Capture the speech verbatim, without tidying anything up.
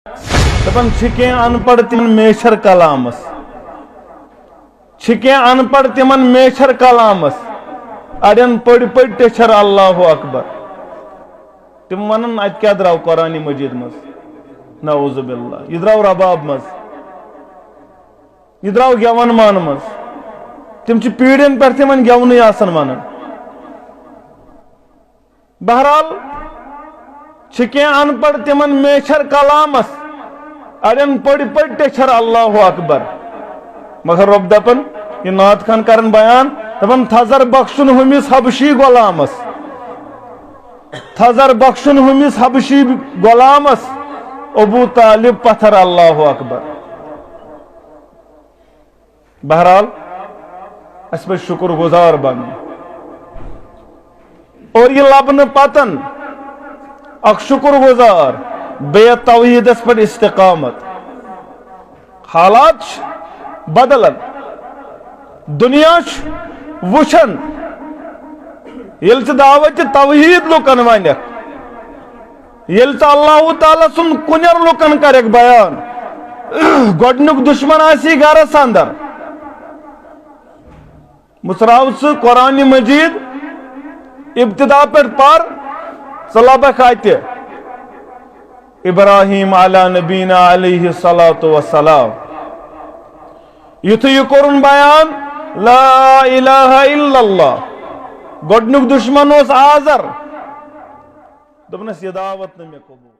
دپان چھِ کینٛہہ ان پڑھ تِمن میچھر کلامس، چھِ کینٛہہ ان پڑھ تِمن میچھر کلامس، اڑٮ۪ن پٔڑۍ پٔڑۍ ٹیچھر اللہ اکبر۔ تِم ونان، اتہِ کیٛاہ درٛاو قرآنِ مجید منٛز؟ نعوذ باللہ، یہِ درٛاو رباب منٛز، یہِ درٛاو گٮ۪ون مانہٕ منٛز۔ تِم چھِ پیٖڑین پٮ۪ٹھ تِمن گٮ۪ونٕے آسان ونان۔ بہرحال، چھِ کینٛہہ ان پڑھ تِمن میچھر کلامس، اڑٮ۪ن پٔڑۍ پٔڑۍ ٹیچھر اللہ اکبر۔ مگر رۄب دپان، یہِ نعت خان کران بیان، دپان، تھزر بخشُن ہُمِس حبشی غلامس، تھزر بخشُن ہُمِس حبشی غلامس، ابو طالب پتھر اللہ اکبر۔ بہرحال، اسہِ پزِ شکر گزار بنُن۔ اور یہِ لبنہٕ پتن اکھ شکر گزار، بیٚیہِ توحیدس پٮ۪ٹھ استقامت۔ حالات چھِ بدلان، دنیا چھُ وٕچھان، ییٚلہِ ژٕ دعوت توحید لُکن ونکھ، ییٚلہِ ژٕ اللہ تعالیٰ سُنٛد کُنٮ۪ر لُکن کرکھ بیان، گۄڈنیُک دشمن آسی گرس اندر۔ مُژراو ژٕ قرآن مجید ابتدا پٮ۪ٹھ پر، ژٕ لبکھ اتہِ ابراہیم علی نبینا علیہ الصلوۃ والسلام۔ یُتھُے یہِ کوٚرُن بیان، لا الہ الا اللہ، گۄڈنیُک دشمن اوس آزر، دوٚپنس، یہِ دعوت نہٕ مےٚ قبول۔